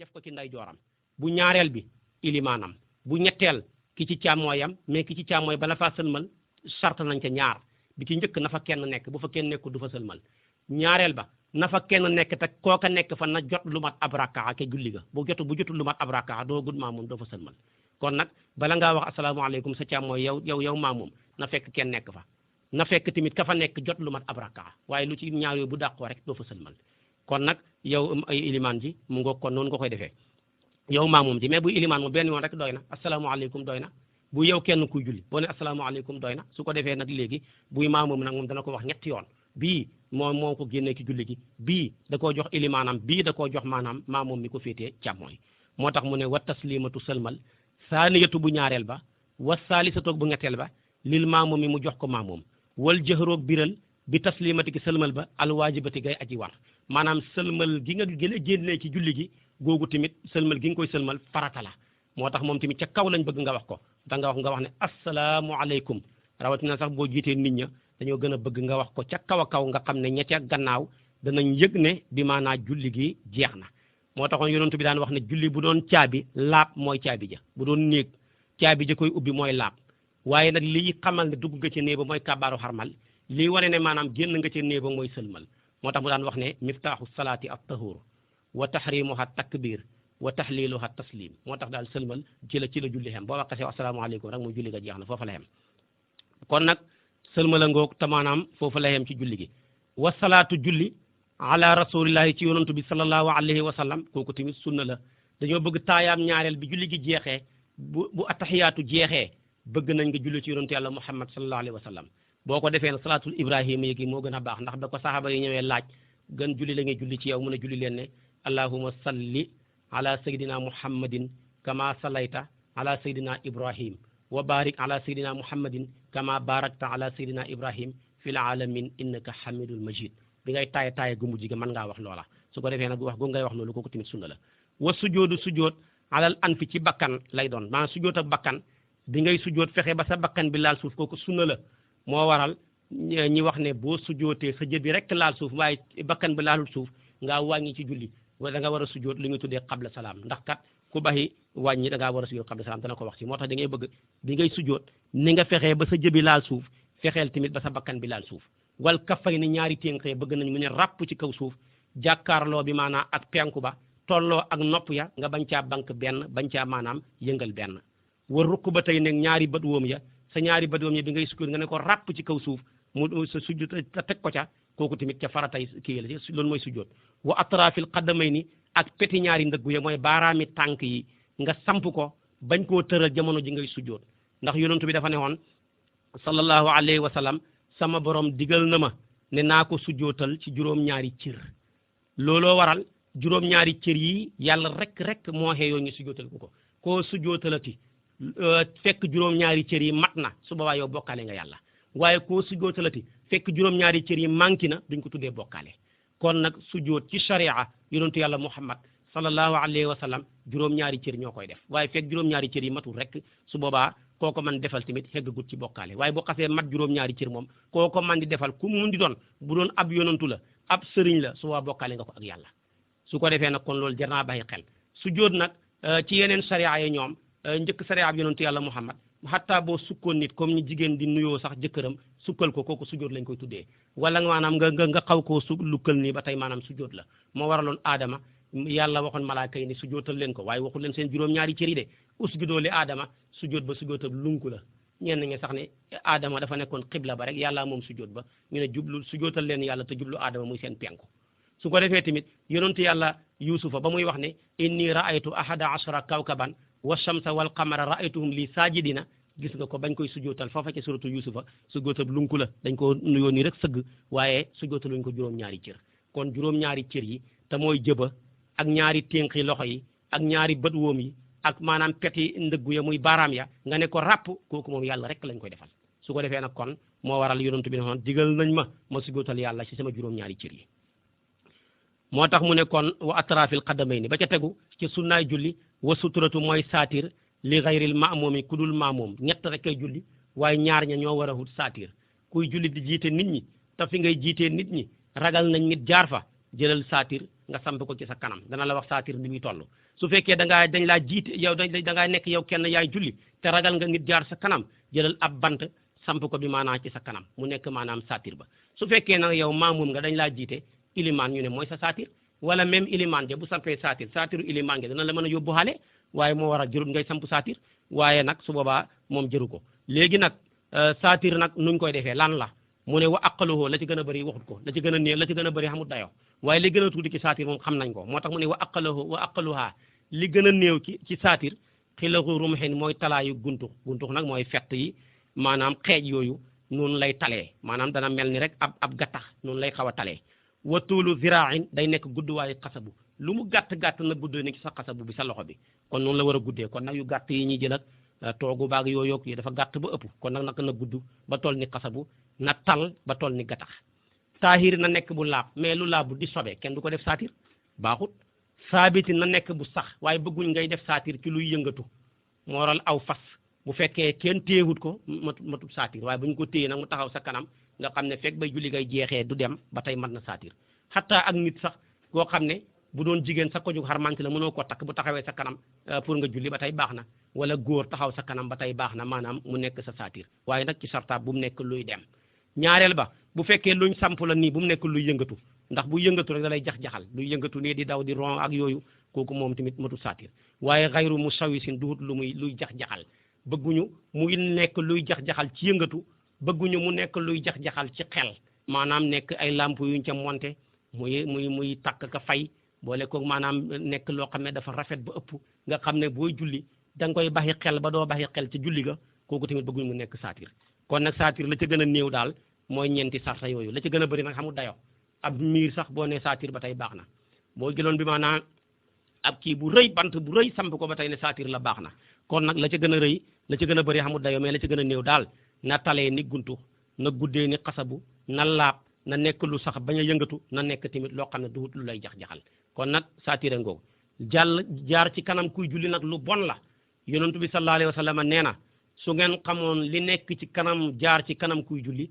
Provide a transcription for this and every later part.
def ko ci nday jooram bu ñaareel bi ilimaanam bu ñetteel ki ci càmmooyam mais ki ci càmmooy bala faa sëlmal sart nañ ca ñaar bi ci njëkk na fa kenn nekk bu fa kenn nekk du fa sëlmal ñaareel ba na fa kenn nekk te kooka nekk fa na jot lu mat ab rakkaa ke julli ga bu jotul lu mat ab rakkaa doo gud maamum doo fa sëlmal kon nag bala ngaa wax asalaamaaleykum sa càmmooy yow maamum na fekk kenn nekk fa na fekk tamit ka fa nekk jot lu mat ab rakkaa waaye lu ci ñaar yooyu bu dàqoo rek doo fa sëlmal kon nag yow ay ilimaan ji mu ngo kon noonu nga koy defee yow maamum ji mais bu ilimaan moom benn yoon rek doy na asalaamaaleykum doy na bu yow kenn kuy julli boo ne asalaamaaleykum doy na su ko defee nag léegi buy maamum nag moom dana ko wax ñetti yoon bii moo ko génnee ci julli gi bii da koo jox ilimaanam bii da koo jox maanaam maamum mi ko féetee càmmooy moo tax mu ne wa taslimatu sëlmal saaniyatu bu ñaareel ba wa saalisatoog bu ñetteel ba lil maamum mi mu jox ko maamum wal jëhroog biral bi taslimati ki sëlmal ba alwaajibati gay aji war maanaam sëlmal gi nga gën a génnee ci julli gi googu tamit sëlmal gi nga koy sëlmal farata la moo tax moom tamit ca kaw lañ bëgg nga wax ko da nga wax ne asalaamualeykum rawatina sax boo jiitee nit ña dañoo gën a bëgg nga wax ko ca kaw a kaw nga xam ne ña ca gannaaw danañ yëg ne bi maanaa julli gi jeex na moo taxoon yonent bi daan wax ne julli bu doon caabi laab mooy caabi ja bu doon néeg caabi ja koy ubbi mooy laab waaye nag lii xamal ne dugg nga ca néeg ba mooy kabaaru xarmal lii wane ne maanaam génn nga ca néeg ba mooy sëlmal moo tax mu daan wax ne miftaaxu salaati at tahur wa tahrimuha takbir wa tahliluha taslim moo tax daal sëlmal ci la julli xem boo waxee asalaamaaleykum rek mooy julli ga jeex na foofa la xem kon nag sëlmal a ngoog te maanaam foofu la xem ci julli gi wa salaatu julli ala rasulillahi ci yonantu bi sallallahu alayhi wa sallam kooku tamit sunna la dañoo bëgg taayaam ñaareel bi julli gi jeexee bu attahiyaatu jeexee bëgg nañ nga julli ci yonantu yàlla muhammad sallallahu alayhi wa sallam boo ko defee nag salaatul ibrahima yi moo gën a baax ndax ba ko saxaaba yi ñëwee laaj gën julli la ngay julli ci yow mën a julli leen ne allahumma salli ala sayyidina muhammadin kama sallayta ala sayyidina ibrahim wa barik ala sayyidina muhammadin kama barakta ala sayyidina ibrahim fil alamin innaka hamidul majid bi ngay taaya gu mujj gi mën ngaa wax loola su ko defee nag wax gu ngay wax loolu kooku tamit sunna la wa sujoodu sujood alal anfi ci bakkan lay doon maanaam sujood ak bakkan bi ngay sujood fexe ba sa bakkan bi laal suuf kooku sunna la moo waral ñi wax ne boo sujootee sa jë bi rek laal suuf waaye bakkan bi laalul suuf ngaa wàññi ci julli wala da nga war a sujoot li nga tuddee qabla salaam ndax kat ku baxi wàññi da ngaa war a sujoot qabla salaam dana ko wax ci moo tax da ngay bëgg bi ngay sujoot ni nga fexee ba sa jë bi laal suuf fexeel tamit ba sa bakkan bi laal suuf wal kafay ni ñaari ténqee bëgg nañ mu ne ràpp ci kaw suuf jàkkaarloo bi maanaam ak penku ba tolloo ak nopp ya nga bañ caa bank benn bañ caa maanaam yëngal benn war rukk ba tey nag ñaari bët woom ya sa ñaari bët woom ya bi ngay sukkur nga ne ko ràpp ci kaw suuf mu sa sujjoot te teg ko ca kooku tamit ca faratay kii la loolu mooy sujjoot wa atrafil qadamay ni ak peti ñaari ndëggu ya mooy baaraami tànk yi nga samp ko bañ koo tëral jamono ji ngay sujjoot ndax yonent bi dafa ne woon sallallahu alayhi wa sallam sama borom digal na ma ne naa ko sujjootal ci juróom-ñaari cër looloo waral juróom-ñaari cër yi yàlla rek moo xeeyoo ñu sujjootal ko koo sujjootalati fekk juróom-ñaari cër yi mat na su boobaa yow bokkaale nga yàlla waaye koo sujjootalati fekk juróom-ñaari cër yi manqué na duñ ko tuddee bokkaale kon nag sujjoot ci sharia yonentu yàlla muhammad sallallahu alayhi wa sallam juróom-ñaari cër ñoo koy def waaye fekk juróom-ñaari cër yi matul rek su boobaa kooko man defal tamit heggagut ci bokkaale waaye bu xasee mat juróom-ñaari cër moom kooko man di defal ku mun di doon bu doon ab yonantu la ab sëriñ la su waa bokkaale nga ko ak yàlla su ko defee nag kon loolu jar naa bàyyi xel sujjoot nag ci yeneen sharia yi ñoom njëkk sharia ab yonantu yàlla muhammad xataa boo sukkoon nit comme ni jigéen di nuyoo sax jëkkëram sukkal ko kooku sujjoot lañ koy tuddee wala maanaam nga xaw koo su lukkal nii ba tey maanaam sujjoot la moo waraloon aadama yàlla waxoon malaaka yi ni sujjootal leen ko waaye waxul leen seen juróom-ñaari cër yi de usjudoo li aadama sujjoot ba sujjootal lunku la ñenn ñi sax ne aadama dafa nekkoon xibla ba rek yàlla moom sujjoot ba ñu ne jublu sujjootal leen yàlla te jublu aadama muy seen penku su ko defee tamit yonentu yàlla yusufa ba muy wax ne inni raaytu ahada ashara kawkaban wa shamsa wal qamara raaytuhum li sajidina gis nga ko bañ koy sujjootal foofa ci suratu yusufa sujjootal lunku la dañ ko nuyoo nii rek sëgg waaye sujjootal luñ ko juróom-ñaari cër kon juróom-ñaari cër yi te mooy jëba ak ñaari ténqi loxo yi ak ñaari bët woom yi ak maanaam peti ndëggu ya muy baaraam ya nga ne ko ràpp kooku moom yàlla rek lañ koy defal su ko defee nag kon moo waral yonent bi ne xoon digal nañ ma sujjootal yàlla ci sama juróom-ñaari cër yi moo tax mu ne kon wa atrafil qadamayni ba ca tegu ci sunnaay julli wa suturatu mooy saatir li gayril maamomi ku dul maamoom ñett rek kay julli waaye ñaar ña ñoo war a wut saatir kuy julli di jiite nit ñi te fi ngay jiitee nit ñi ragal nañ nit jaar fa jëlal saatir nga samp ko ci sa kanam dana la wax saatir ni muy toll su fekkee dañ laa jiite yow da ngaa nekk yow kenn yaay julli te ragal nga nit jaar sa kanam jëlal ab bant samp ko bi maanaam ci sa kanam mu nekk maanaam saatir ba su fekkee nag yow maamum nga dañ laa jiite ilimaan ñu ne mooy sa saatir wala même ilimaan ja bu sampee saatiru ilimaan nga dana la mën a yóbbu xale waaye moo war a jërut ngay samp saatir waaye nag su boobaa moom jëru ko léegi nag saatir nag nuñ koy defee lan la mu ne wa aqaluhu la ci gën a bëri waxut ko la ci gën a néew la ci gën a bëri xamut dayoo waaye li gën a tuuti ci saatir moom xam nañ ko moo tax mu ne wa aqaluha li gën a néew ci saatir xilaxu rumxin mooy talaayu guntux nag mooy fett yi maanaam xeej yooyu noonu lay talee maanaam dana mel ni rek ab gattax noonu lay xaw a talee wa tuulu ziraain day nekk gudduwaayu xasabu lu mu gàtt na guddee ni ci sa xasabu bi sa loxo bi kon noonu la war a guddee kon nag yu gàtt yi ñuy jël ak toogu baag yooyu yi dafa gàtt ba ëpp kon nag na gudd ba toll ni xasabu na tal ba toll ni gattax taahir na nekk bu laab mais lu laab bu di sobe kenn du ko def saatir baaxut saabiti na nekk bu sax waaye bëgguñ ngay def saatir ci luy yëngatu moo waral aw fas bu fekkee kenn téewut ko matut saatir waaye bu ñu ko téye nag mu taxaw sa kanam nga xam ne fekk bay julli ngay jeexee du dem ba tey mat na saatir xataa ak nit sax koo xam ne bu doon jigéen sa ko jug xarmanti la mënoo ko takk bu taxawee sa kanam pour nga julli ba tey baax na wala góor taxaw sa kanam ba tey baax na maanaam mu nekk sa saatir waaye nag ci sartaab bu mu nekk luy dem ñaareel ba bu fekkee luñ samp la nii bu mu nekk luy yëngatu ndax bu yëngatu rek da lay jax-jaxal luy yëngatu nii di daw di ron ak yooyu kooku moom tamit matu saatir waaye xayru mu sawisin duhut luy jax-jaxal bëgguñu muy nekk luy jax-jaxal ci yëngatu bëgguñu mu nekk luy jax-jaxal ci xel maanaam nekk ay lamp yuñ ca monté muy takk ka fay boole ko maanaam nekk loo xam ne dafa rafet ba ëpp nga xam ne booy julli da nga koy baxi xel ba doo baxi xel ci julli ga kooku tamit bëgguñu mu nekk saatir kon nag saatir la ca gën a néew daal mooy ñeenti sarta yooyu la ca gën a bëri nag xamul dayo ab miir sax boo ne saatir ba tey baax na boo jëloon bi maanaam ab kii bu rëy bant bu rëy samp ko ba tey ne saatir la baax na kon nag la ca gën a rëy la ca gën a bëri xamul dayo mais la ca gën a néew daal na talee ni guntu na guddee ni xasabu na laab na nekk lu sax bañ a yëngatu na nekk tamit loo xam ne duhut lu lay jax-jaxal kon nag saatira ngoogu jaar ci kanam kuy julli nag lu bon la yonentu bi sallallahu alayhi wa sallam nee na su ngeen xamoon li nekk ci kanam jaar ci kanam kuy julli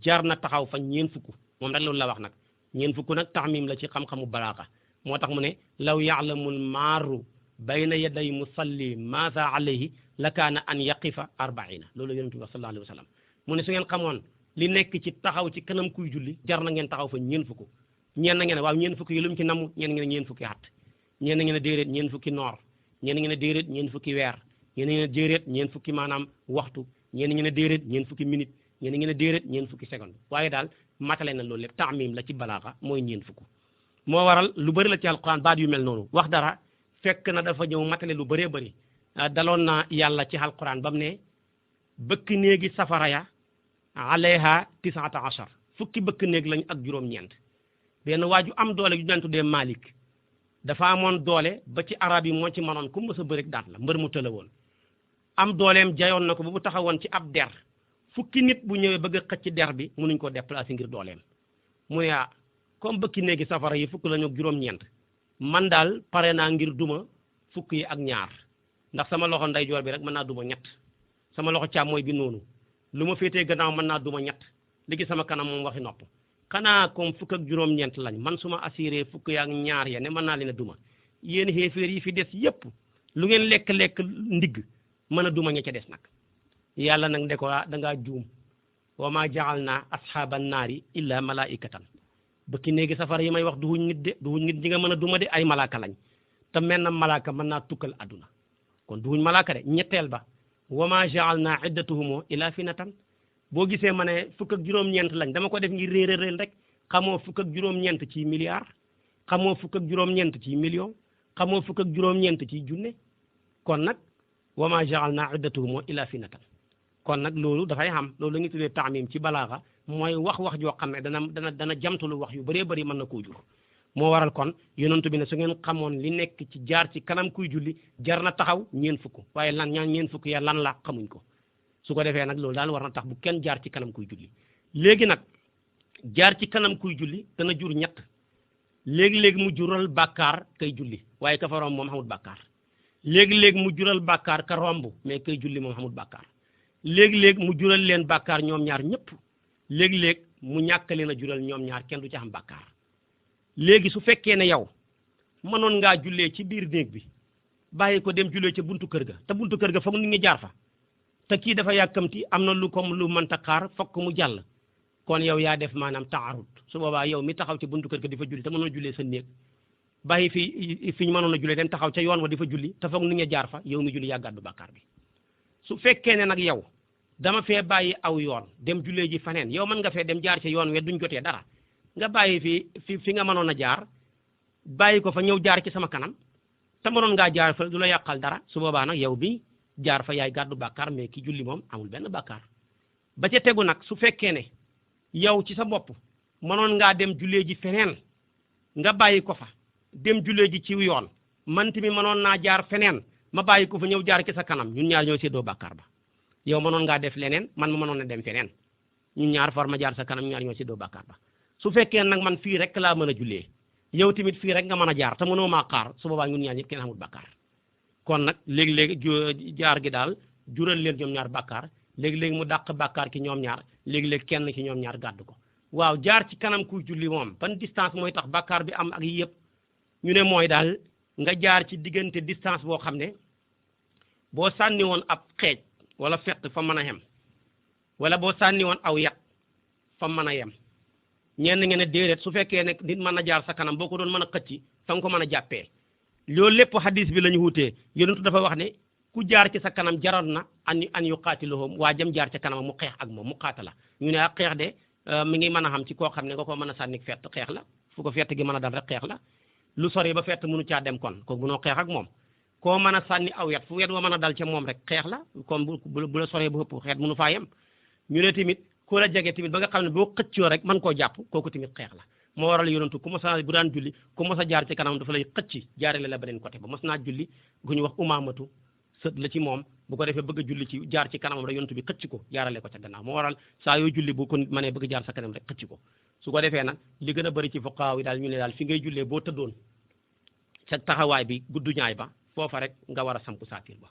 jaar na taxaw fa ñeen fukk moom rek loolu la wax nag ñeen fukk nag taxmim la ci xam-xamu balaaxa moo tax mu ne law ya'lamul maaru bayna yaday musalli maasa alayhi la kaana an yaqifa arbaina loolu yonentu bi sallallahu alayhi wa sallam mu ne su ngeen xamoon li nekk ci taxaw ci kanam kuy julli jar na ngeen taxaw fa ñeen fukk ñeen na ngeen waaw ñeen fukki yi lu mu ci namu ñeen ngeen ñeen fukki at ñeen ngeen déedéet ñeen fukki noor ñeen ngeen déedéet ñeen fukki weer ñeen ngeen déedéet ñeen fukki maanaam waxtu ñeen ngeen déedéet ñeen fukki minute ñeen ngeen déedéet ñeen fukki seconde waaye daal matale na loolu lépp taamim la ci balaaxa mooy ñeen fukk moo waral lu bëri la ci alquran baat yu mel noonu wax dara fekk na dafa ñëw matale lu bëree bëri daloon na yàlla ci alquran ba mu ne bëkk néegi safara ya alayha 19 fukki bëkk néeg lañ ak juróom-ñeent benn waaju am doole ju daan tuddee Malik dafa amoon doole ba ci arab yi moo ci manoon ku mës a bëri daat la mbër mu tëla woon am dooleem jayoon na ko ba bu taxawoon ci ab der fukki nit bu ñëwee bëgg a xëcc der bi mënuñ ko déplacer ngir dooleem mu ne ah comme bëkki néegi safara yi fukk lañu ak juróom-ñeent man daal pare naa ngir duma fukk yi ak ñaar ndax sama loxo ndeyjoor bi rek mën naa duma ñett sama loxo càmmooñ bi noonu lu ma féetee gannaaw mën naa duma ñett léegi sama kanam moom waxi nopp xanaa comme fukk ak juróom-ñeent lañ man su ma assuré fukk ak ñaar ya ne mën naa leen a duma yéen xéeféer yi fi des yépp lu ngeen lekk-lekk ndigg mën a duma ña ca des nag yàlla nag de ko da ngaa juum wa ma jaal naa ashaaban naari illa malaikatan bëkki néegi safara yi may wax duhuñ nit de duhuñ nit ñi nga mën a duma de ay malaaka lañ te mel na malaaka mën naa tukkal adduna kon duhuñ malaaka de ñetteel ba wa ma jaal naa iddatuhumoo ila finatan boo gisee ma ne fukk ak juróom-ñeent lañ dama ko def ngir réeréel rek xamoo fukk ak juróom-ñeent ci milliard xamoo fukk ak juróom-ñeent ci million xamoo fukk ak juróom-ñeent ci junne kon nag wa ma ja'alna iddatuhum illa fitnatan kon nag loolu dafay xam loolu la ñuy tuddee taamim ci balaaxa mooy wax joo xam ne dana jamtalu wax yu bëree bëri mën na koo jur moo waral kon yonentu bi ne su ngeen xamoon li nekk ci jaar ci kanam kuy julli jar na taxaw ñeen fukk waaye lan ñeen fukk ya lan la xamuñ ko su ko defee nag loolu daal war na tax bu kenn jaar ci kanam kuy julli léegi nag jaar ci kanam kuy julli dana jur ñett léegi-léegi mu jural bàkkaar kay julli waaye ka fa romb moom xamul bàkkaar léegi-léegi mu jural bàkkaar ka romb mais kay julli moom xamul bàkkaar léegi-léegi mu jural leen bàkkaar ñoom ñaar ñëpp léegi-léegi mu ñàkk leen a jural ñoom ñaar kenn du ci xam bàkkaar léegi su fekkee ne yow mënoon ngaa jullee ci biir néeg bi bàyyi ko dem jullee ca buntu kër ga te buntu kër ga foog nit ñi jaar fa te kii dafa yàkkamti am na lu comme lu mënta xaar fokk mu jàll kon yow yaa def maanaam taarut su boobaa yow mi taxaw ci buntu kër ga di fa julli te mënoon a jullee sa néeg bàyyi fi ñu mënoon a jullee dem taxaw ca yoon wa di fa julli te foog nit ñi jaar fa yow mi julli yaa gàddu bàkkaar bi su fekkee ne nag yow dama fee bàyyi aw yoon dem jullee ji faneen yow mën nga fee dem jaar ca yoon we duñ jotee dara nga bàyyi fi nga mënoon a jaar bàyyi ko fa ñëw jaar ci sama kanam te mënoon ngaa jaar fa du la yàqal dara su boobaa nag yow bi jaar fa yaay gàddu bàkkaar mais ki julli moom amul benn bàkkaar ba ca tegu nag su fekkee ne yow ci sa bopp mënoon ngaa dem jullee ji feneen nga bàyyi ko fa dem jullee ji ci yoon man tamit mënoon naa jaar feneen ma bàyyi ko fa ñëw jaar ci sa kanam ñun ñaar ñoo séddoo bàkkaar ba yow mënoon ngaa def leneen man ma mënoon a dem feneen ñun ñaar far ma jaar sa kanam ñaar ñoo séddoo bàkkaar ba su fekkee nag man fii rek laa mën a jullee yow tamit fii rek nga mën a jaar te mënoo maa xaar su boobaa ñun ñaar ñëpp kenn xamul bàkkaar kon nag léegi-léegi jaar gi daal jural leen ñoom ñaar bàkkaar léegi-léegi mu dàq bàkkaar ki ñoom ñaar léegi-léegi kenn ci ñoom ñaar gàddu ko waaw jaar ci kanam kuy julli moom ban distance mooy tax bàkkaar bi am ak yi yëpp ñu ne mooy daal nga jaar ci diggante distance boo xam ne boo sànni woon ab xeej wala fett fa mën a yem wala boo sànni woon aw yat fa mën a yem ñenn ngeen ne déedéet su fekkee ne nit mën na jaar sa kanam boo ko doon mën a xëcc fa nga ko mën a jàppee loolu lépp hadis bi la ñu wutee yonentu dafa wax ne ku jaar ci sa kanam jaroon na an yu qaatiluhum waa jëm jaar ca kanam mu xeex ak moom mu qaatala ñu ne ak xeex de mi ngi mën a xam ci koo xam ne nga ko mën a sànni fett xeex la fu ko fett gi mën a dal rek xeex la lu sori ba fett mënu caa dem kon kooku mënoo xeex ak moom koo mën a sànni aw yat fu yet wa mën a dal ca moom rek xeex la comme bu la soree bu ëpp xeet mënu faa yem ñu ne tamit ku la jege tamit ba nga xam ne boo xëccoo rek mën koo jàpp kooku tamit xeex la moo waral yonentu ku mos a bu daan julli ku mos a jaar ci kanam dafa lay xëcc jaarale la beneen côté ba mos naa julli gu ñu wax umaamatu sët la ci moom bu ko defee bëgg a julli ci jaar ci kanamam rek yonentu bi xëcc ko jaarale ko ca gannaaw moo waral saa yoo julli bu ko nit mënee bëgg jaar sa kanam rek xëcc ko su ko defee nag li gën a bëri ci fuqaaw yi daal ñu ne daal fi ngay jullee boo tëddoon sa taxawaay bi guddu ñaay ba foofa rek nga war a sampu saatir ba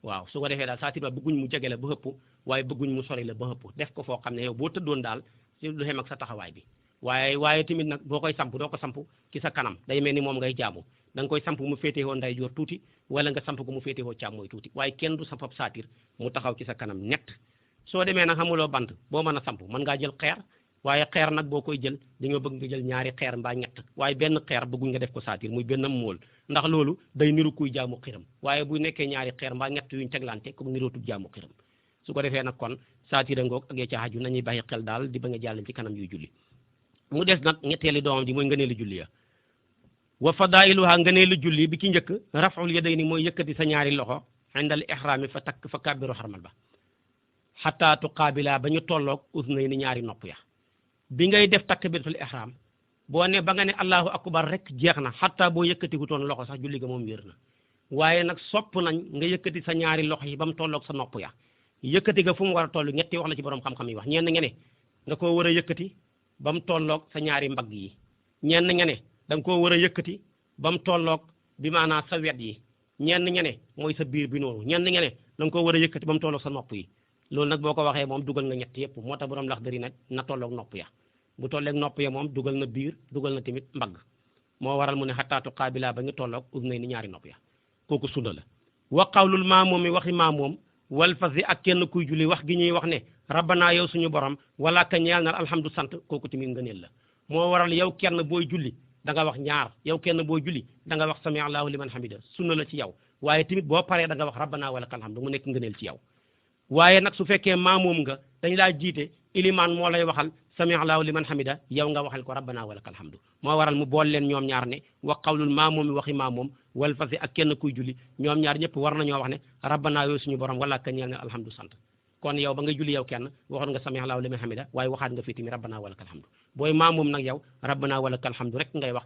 waaw su ko defee daal saatir ba bëgguñ mu jege la ba ëpp waaye bëgguñ mu sori la ba ëpp def ko foo xam ne yow boo tëddoon daal lu xem ak sa taxawaay bi waaye tamit nag boo koy samp doo ko samp ci sa kanam day mel ni moom ngay jaamu da nga koy samp mu féetewoo ndeyjoor tuuti wala nga samp ko mu féetewoo càmmooy tuuti waaye kenn du sampab saatir mu taxaw ci sa kanam ñett soo demee nag xamuloo bant boo mën a samp mën ngaa jël xeer waaye xeer nag boo koy jël dañoo bëgg nga jël ñaari xeer mbaa ñett waaye benn xeer bëgguñ nga def ko saatir muy benn móol ndax loolu day niru kuy jaamu xiram waaye bu nekkee ñaari xeer mbaa ñett yuñ teglante ko nirootub jaamu xiram su ko defee nag kon saatira ngoog ak ca xaju nañuy bàyyi xel daal di ba nga jàll ci kanam yuy julli mu des nag ñetteeli doomam ji mooy ngëneelu julli ya wa fadailuha ngëneelu julli bi ci njëkk raful yadayni mooy yëkkati sa ñaari loxo indal ihrami fa takk fa kàbbiru xarmal ba xataa tuqaabila ba ñu tolloog usnayni ñaari nopp ya bi ngay def takbiratul ihram boo ne ba nga ne allahu akbar rek jeex na xataa boo yëkkati wutoon loxo sax julli ga moom wér na waaye nag sopp nañ nga yëkkati sa ñaari loxo yi ba mu tolloog sa nopp ya yëkkati ga fu mu war a toll ñetti wax la ci borom xam-xam yi wax ñenn nga ne nga koo war a yëkkati ba mu tolloog sa ñaari mbagg yi ñenn nga ne da nga koo war a yëkkati ba mu tolloog bi maanaam sa wet yi ñenn nga ne mooy sa biir bi noonu ñenn nga ne da nga koo war a yëkkati ba mu tolloog sa nopp yi loolu nag boo ko waxee moom dugal nga ñett yëpp moo tax borom Laxdari nag na tolloog nopp ya bu tolleeg nopp ya moom dugal na biir dugal na tamit mbagg moo waral mu ne xattaatu qaabila ba ñu tolloog usnay ni ñaari nopp ya kooku sunna la wa qawlul maamoom mi waxi maamoom wal fasi ak kenn kuy julli wax gi ñuy wax ne rabbana yow suñu borom wala ka ñeel na alhamdu sant kooku tamit ngëneel la moo waral yow kenn booy julli da nga wax ñaar yow kenn booy julli da nga wax sami allahu liman hamida sunna la ci yow waaye tamit boo paree da nga wax rabbana wala ka alhamdu mu nekk ngëneel ci yow waaye nag su fekkee maamoom nga dañ laa jiite ilimaan moo lay waxal sami allahu liman hamida yow nga waxal ko rabbana wa lakal hamdu moo waral mu bool leen ñoom ñaar ne wa qawlul maamoom mi waxi maamoom wal fasi ak kenn kuy julli ñoom ñaar ñëpp war nañoo wax ne rabbana yooyu suñu borom wala ka ñeel ne alhamdu sant kon yow ba nga julli yow kenn waxoon nga sami allahu liman hamida waaye waxaat nga fii tamit rabbana wa lakal hamdu booy maamoom nag yow rabbana wa lakal hamdu rek ngay wax